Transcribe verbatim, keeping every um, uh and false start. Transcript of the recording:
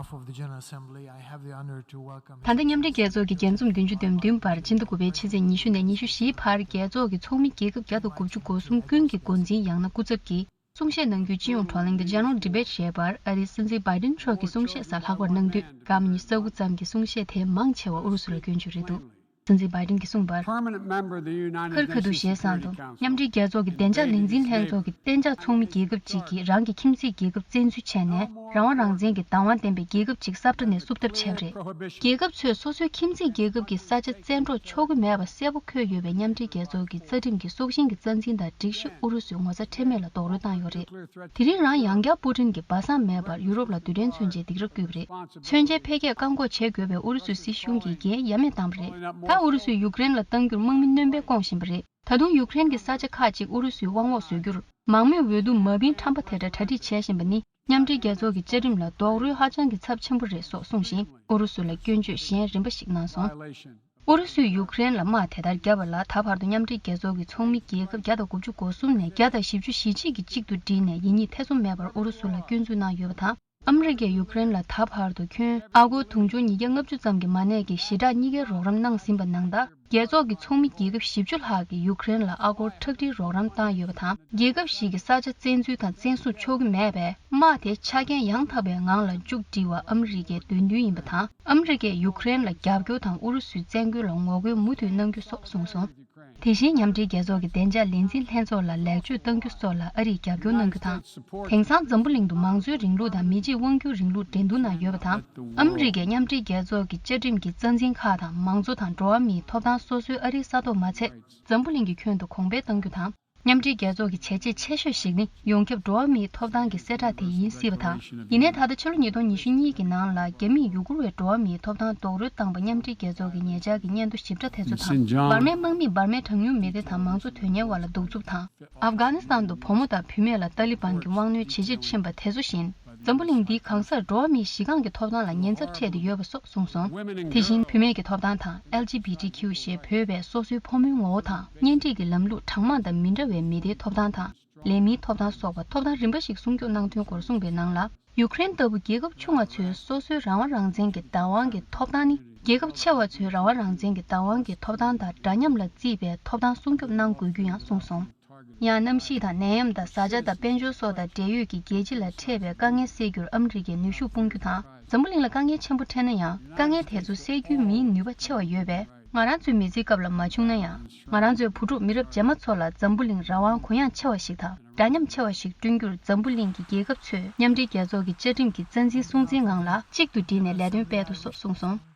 behalf of the General Assembly, I have the honor to welcome ད་ལྟ་མཉམ་འབྲེལ་རྒྱལ་ཚོགས་ཀྱི་རྒྱས་འཛོམས་བདུན་ཅུ་དོན་བདུན་པར་ཕྱི་ཟླ་དགུ་པའི་ཕྱི་ཚེས་ཉི་ཤུ་ནས་ཉི་ཤུ་བཞིའི་བར་རྒྱལ་ཚོགས་ཀྱི་ཚོགས་མི་རྒྱལ་ཁབ་བརྒྱ་དང་དགུ་བཅུ་གོ་གསུམ་ཀུན་གྱི་འགོ་འཛིན་ཡང་ན་སྐུ་ཚབ་ཀྱིས་གསུང་བཤད་གནང་རྒྱུའི་སྤྱི་ཡོངས་བགྲོ་གླེང་The General Debate ཞེས་པར་ཨ་རིའི་སྲིད་འཛིན་བྷའི་ཏིན་མཆོག་གི་གསུང་བཤད་སར་ལྷག་པར་གནང་དུས། སྐར་མ་ཉི་ཤུ་རྩ་དགུ་ཙམ་གྱི་གསུང་བཤད་དེའི་མང་ཆེ་བ་ཨུ་རུ་སུ་ལ་སྐྱོན་བརྗོད་རེད་འདུག་སྲིད་འཛིན་བྷའི་ཏིན་གྱིས་གསུངས་པར། Permanent member of the United ཁར་ཁ་ཐུག་Nations ཞེས་གསུངས་འདུག Security Council མཉམ་འབྲེལ་རྒྱལ་ཚོགས་ཀྱི་བདེ་འཇགས་ལས་འཛིན་ལྷན་ཚོགས་ཀྱི་གཏན་འཇགས་ཚོགས་མི་རྒྱལ་ཁབ་ཅིག་གིས་རང་གི་ཁྱིམ་མཚེས་རྒྱལ་ཁབ་བཙན་འཛུལ་བྱས་ནས་རང་དབང་རང་བཙན་གྱི་བདག་དབང་ལྡན་པའི་རྒྱལ་ཁབ་ཅིག་ས་ཁྲ་ནས་བསུབ་ཐབས་བྱས་པ་རེད། རྒྱལ་ཁབ་ཚོས་སོ་སོའི་ཁྱིམ་མཚེས་རྒྱལ་ཁབ་ཀྱི་ས་ཆ་བཙན་འཕྲོག་ཆོག་གི་མེད་པ་གསལ་པོ་འཁོད་ཡོད་པའི་མཉམ་འབྲེལ་རྒྱལ་ཚོགས་ཀྱི་རྩ་ཁྲིམས་ཀྱི་སྲོག་ཤིང་གི་རྩ་འཛིན་དང་སྒྲིག་གཞི་ཨུ་རུ་སུས་ངོ་ཚ་ཁྲེལ་མེད་ལ་རྡོག་རོལ་བཏང་ཡོད་རེད། དེ་རིང་རང་ཡང་བསྐྱར་པུ་ཏིན་གྱིས་སྦ་གསང་མེད་པར་ཡུ་རོབ་ལ་རྡུལ་ཕྲན་མཚོན་ཆའི་སྡིགས་ར་བསྐུལ་བ་རེད། མཚོན་ཆའི་འཕེལ་རྒྱས་བཀག་འགོག་བྱེད་དགོས་པའི་ཨུ་རུ་སུའི་སྲིད་གཞུང་གི་འགན་ཡ་མེད་བཏང་བ་རེད། ད་ཨུ་རུ་སུས་ཡུཀ་རེན་ལ་གཏང་རྒྱུར་དམག་མི་སྣོན་སྤེལ་བསྐོང་བཞིན་པ་རེད། ད་དུང་ཡུཀ་རེན་གྱི་ས་ཆ་ཁག་ཅིག་ཨུ་རུ་སུའི་དབང་འོག་བཟོ་རྒྱུར་མང་མོས་འོས་བསྡུ་མ་བིན་ཁྲམ་པ་དེ་འདྲ་གྲ་སྒྲིག་བྱས་བཞིན་པ་ནི་མཉམ་འབྲེལ་རྒྱལ་ཚོགས་ཀྱི་བཅའ་ཁྲིམས་ལ་རྡོག་རོལ་ཧ་ཅང་གི་ཚབས་ཆེན་པོ་རེད་སོགས་གསུངས་ཤིང་། ཨུ་རུ་སུ་ལ་སྐྱོན་བརྗོད་གཞན་རིམ་པ་ཞིག་གནང་སོང་། ཨུ་རུ་སུས་ཡུཀ་རེན་ལ་དམག་དེ་ལྟར་བརྒྱབ་པ་ལ་ད་བར་དུ་མཉམ་འབྲེལ་རྒྱལ་ཚོགས་ཀྱི་ཚོགས་མི་རྒྱལ་ཁབ་བརྒྱ་དང་དགུ་བཅུ་གོ་གསུམ་ནས་བརྒྱ་དང་བཞི་བཅུ་ཞེ་གཅིག་གིས་གཅིག་ཏུ་བསྒྲིལ་ནས་ཡིན་གཉིས་ཐེ་ཚོམ་མེད་པར་ཨུ་རུ་སུ་ལ་སྐྱོན་འཛུགས་གནང་ཡོད་པ་དང་། ཨ་མི་རི་ཀས་ཡུཀ་རེན་ལ་ད་བར་དུ་ཁྱོན་ཨ་སྒོར་དུང་ཕྱུར་ཉིས་བརྒྱ་ལྔ་བཅུ་ཙམ་གྱི་མ་གནས་ཀྱི་ཞི་དྲག་གཉིས་ཀའི་རོགས་རམ་གནང་ཟིན་པ་ནང་ལྟར། རྒྱལ་ཚོགས་ཀྱི་ཚོགས་མི་རྒྱལ་ཁབ་བཞི་བཅུ་ལྷག་གིས་ཡུཀ་རེན་ལ་ཨ་སྒོར་ཁྲག་ཁྲིའི་རོགས་རམ་བཏང་ཡོད་པ་དང་། རྒྱལ་ཁབ་ཞིག་གི་ས་ཆ་བཙན་འཛུལ་དང་བཙན་བཟུང་ཆོག་གི་མེད་པས། དམག་དེ་ཆ་རྐྱེན་ཡང་དག་པའི་ངང་ལ་མཇུག་སྒྲིལ་བ་ཨ་མི་རི་ཀའི་འདོད་འདུན་ཡིན་པ་དང་། ཨ་མི་རི་ཀས་ཡུཀ་རེན་ལ་རྒྱབ་སྐྱོར་དང་ཨུ་རུ་སུའི་བཙན་རྒོལ་ལ་ངོ་རྒོལ་མུ་མཐུད་གནང་རྒྱུ་སོགས་གསུངས་སོང་། དེ་བཞིན་མཉམ་འབྲེལ་རྒྱལ་ཚོགས་ཀྱི་བདེ་འཇགས་ལས་འཛིན་ལྷན་ཚོགས་ལ་ལེགས་བཅོས་གཏང་རྒྱུ་སོགས་ལ་ཨ་རིས་རྒྱབ་སྐྱོར་གནང་རྒྱུ་དང་། དེང་སང་འཛམ་བུ་གླིང་དུ་མང་གཙོའི་རིང་ལུགས་དང་མི་གཅིག་དབང་སྒྱུར་རིང་ལུགས་འགྲན་བསྡུར་ནང་ཡོད་པ་དང་། ཨ་མི་རི་ཀས་མཉམ་འབྲེལ་རྒྱལ་ཚོགས་ཀྱི་བཅའ་ཁྲིམས་ཀྱི་རྩ་འཛིན་ཁག་དང་མང་གཙོ་དང་འགྲོ་བ་མིའི་ཐོབ་ཐང་སོ་སོའི་ཨ་རིའི་ས་ཐོག་མ་ཚད། འཛམ་བུ་གླིང་གི་ཁྱོན་དུ་གོང་འཕེལ་གཏང་རྒྱུ་དང་། མཉམ་འབྲེལ་རྒྱལ་ཚོགས་ཀྱི་བྱས་རྗེས་ཆེ་ཤོས་ཤིག་ནི་ཡོངས་ཁྱབ་འགྲོ་བ་མིའི་ཐོབ་ཐང་གི་གསལ་བསྒྲགས་དེ་ཡིན་སྲིད་པ་དང་། ཡིན་ནའི་ད་ལྟ་ཕྱི་ལོ་ཉིས་སྟོང་ཉི་ཤུ་གཉིས་ཀྱི་ནང་ལ་རྒྱ་མིས་ཡུ་གུར་བའི་འགྲོ་བ་མིའི་ཐོབ་ཐང་རྡོག་རོལ་བཏང་པ་མཉམ་འབྲེལ་རྒྱལ་ཚོགས་ཀྱི་ཉེ་ཆར་གྱི་སྙན་ཐོ་ཞིབ་ཕྲ་དེ་ཚོ་དང་། འབར་མའི་དམག་མིས་འབར་མའི་གྲངས་ཉུང་མི་སྡེ་དང་མང་གཙོ་དོན་གཉེར་བ་ལ་གདུག་རྩུབ་དང་། ཨབ་གྷ་ནི་སི་ཐན་དུ་བུ་མོ་དང་བུད་མེད་ལ་ཏཱ་ལི་བན་གྱི་དབང་གནོད་ཇེ་ཆེར་ཕྱིན་པ་དེ་ཚོ་བཞིན། འཛམ་བུ་གླིང་འདིའི་གང་སར་འགྲོ་བ་མིའི་གཞི་རྐང་གི་ཐོབ་ཐང་ལ་ཉེན་ཚབས་འཕྲད་དེ་ཡོད་པ་སོགས་གསུངས་སོང་། དེ་བཞིན་བུད་མེད་ཀྱི་ཐོབ་ཐང་དང་ཨེལ་ཇི་བི་ཊི་ཀིའུ་ཞེས་འབོད་པའི་སོ་སོའི་ཕོ་མོའི་ངོ་བོ་དང་། གཉེན་སྒྲིག་གི་ལམ་ལུགས་གྲངས་མང་དང་མི་འདྲ་བའི་མི་སྡེའི་ཐོབ་ཐང་དང་། ལས་མིའི་ཐོབ་ཐང་སོགས་པ་ཐོབ་ཐང་རིམ་པ་ཞིག་སྲུང་སྐྱོབ་གནང་དོན་སྐོར་གསུངས་པའི་ནང་ལ། ཡུཀ་རེན་ལྟ་བུ་རྒྱལ་ཁབ་ཆུང་བ་ཚོས་སོ་སོའི་རང་དབང་རང་བཙན་གྱི་བདག་དབང་གི་ཐོབ་ཐང་ནི། རྒྱལ་ཁབ་ཆེ་བ་ཚོའི་རང་དབང་རང་བཙན་གྱི་བདག་དབང་གི་ཐོབ་ཐང་དང་འདྲ་མཉམ་ལ་བརྩིས་པའི་ཐོབ་ཐང་སྲུང་སྐྱོབ་གནང་དགོས་རྒྱུ་ཡང་གསུངས་སོང་། ཡང་གནམ་གཤིས་དང་ནད་ཡམས་དང་བཟའ་བཅའ་དང་དཔལ་འབྱོར་སོགས་དང་འབྲེལ་ཡོད་ཀྱི་རྒྱལ་སྤྱི་ལ་འཕྲད་པའི་དཀའ་ངལ་སེལ་རྒྱུར་ཨ་མི་རི་ཀས་ནུས་ཤུགས་སྤུངས་རྒྱུ་དང་། འཛམ་བུ་གླིང་ལ་དཀའ་ངལ་ཆེན་པོ་འཕྲད་ན་ཡང་། དཀའ་ངལ་དེ་ཚོ་སེལ་རྒྱུའི་མིའི་ནུས་པ་ཆེ་བ་ཡོད་པས། ང་རང་ཚོའི་མི་ཚེའི་སྐབས་ལ་མ་བྱུང་ན་ཡང་། ང་རང་ཚོའི་བུ་ཕྲུག་མི་རབས་རྗེས་མ་ཚོ་ལ་འཛམ་བུ་གླིང་རང་དབང་གུ་ཡངས་ཆེ་བ་ཞིག་དང་། འདྲ་མཉམ་ཆེ་བ་ཞིག་བསྐྲུན་རྒྱུར་འཛམ་བུ་གླིང་གི་རྒྱལ་ཁབ་ཚོས་མཉམ་འབྲེལ་རྒྱལ་ཚོགས་ཀྱི་བཅའ་ཁྲིམས་ཀྱི་རྩ་འཛིན་སྲུང་འཛིན་ངང་ལ་གཅིག་ཏུ་བསྒྲིལ་ནས་ལས་དོན་སྤེལ་ཐུབ་སོགས་གསུངས་སོང་།